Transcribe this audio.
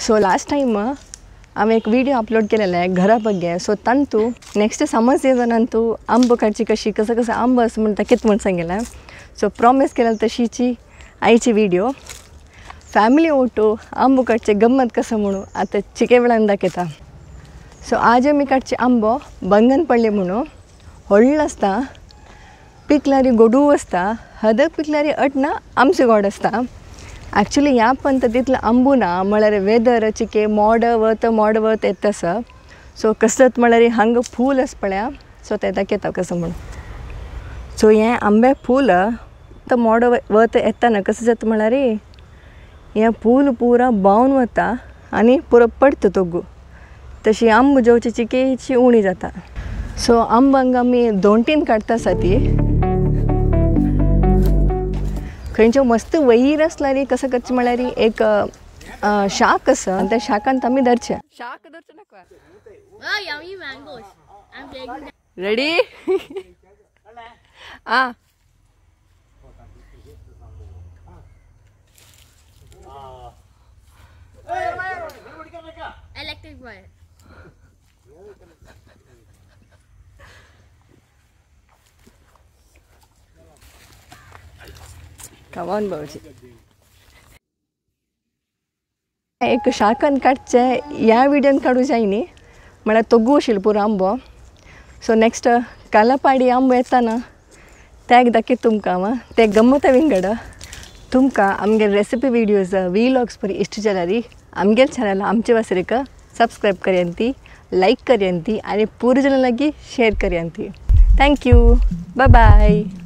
So last time हांवें एक video upload केलेले घरा ಬಗ್ಗೆ. सो ತಂತು ನೆಕ್ಸ್ಟ್ समर सीजन ಅಂತೂ आंबो काडची कशी कसं कसं आंबो असं म्हणता कित म्हण सांगितलं. सो प्रॉमिस केलं तशीची आयची विडियो फॅमिली ओटो आंबो काडचे गम्मत कसं म्हणू आता चिके वेळान दाखयता. सो आज आमी काडचे आंबो बंगन पडले म्हणून व्हडलो आसता, पिकलारी गोडू आसता, हदक पिकलारी अटना आमचे गोड आसता. ॲक्च्युली ह्या पद्दतींतलो आंबो ना म्हळ्यार वेदर चिके मोड वत मोड वत येता आसा. सो कसत म्हळ्यार हांगा फूल आसा पळया, सो तें दाखयता कसं म्हणून. सो हें आंबे फूल तो मोड वत येताना कसं जाता म्हळ्यार हें फूल पुरा बावन वता आनी पुरो पडटा तोगू, तशी आंबो जेवची चिकेची उणी जाता. सो आंबो हांगा आमी दोन तीन काडटा आसा ती खंयच्यो मस्त वयर आसल्यार कसं करचें म्हळ्यार एक शाक आसा आनी त्या शाकांत आमी धरचें. शाक धरचें नाका. Ready ah Electric wire. Come on, भाऊजी. एक शाकान काडचें ह्या विडियोन काडूं जाय न्ही, म्हळ्यार तोगू आशिल्लो पुरो आंबो. सो नेक्स्ट कालापाडी आंबो येताना त्याक दाखयता तुमकां हांव, ते गम्मत विंगड. तुमकां आमगे रेसिपी विडियोज व्लॉग्स बरी इश्ट जाल्यार आमगे चॅनल आमचे वासरेक सबस्क्रायब करयांती, लायक करयांती आनी पुरो जाणां लागीं share करयांती. Thank you, bye bye.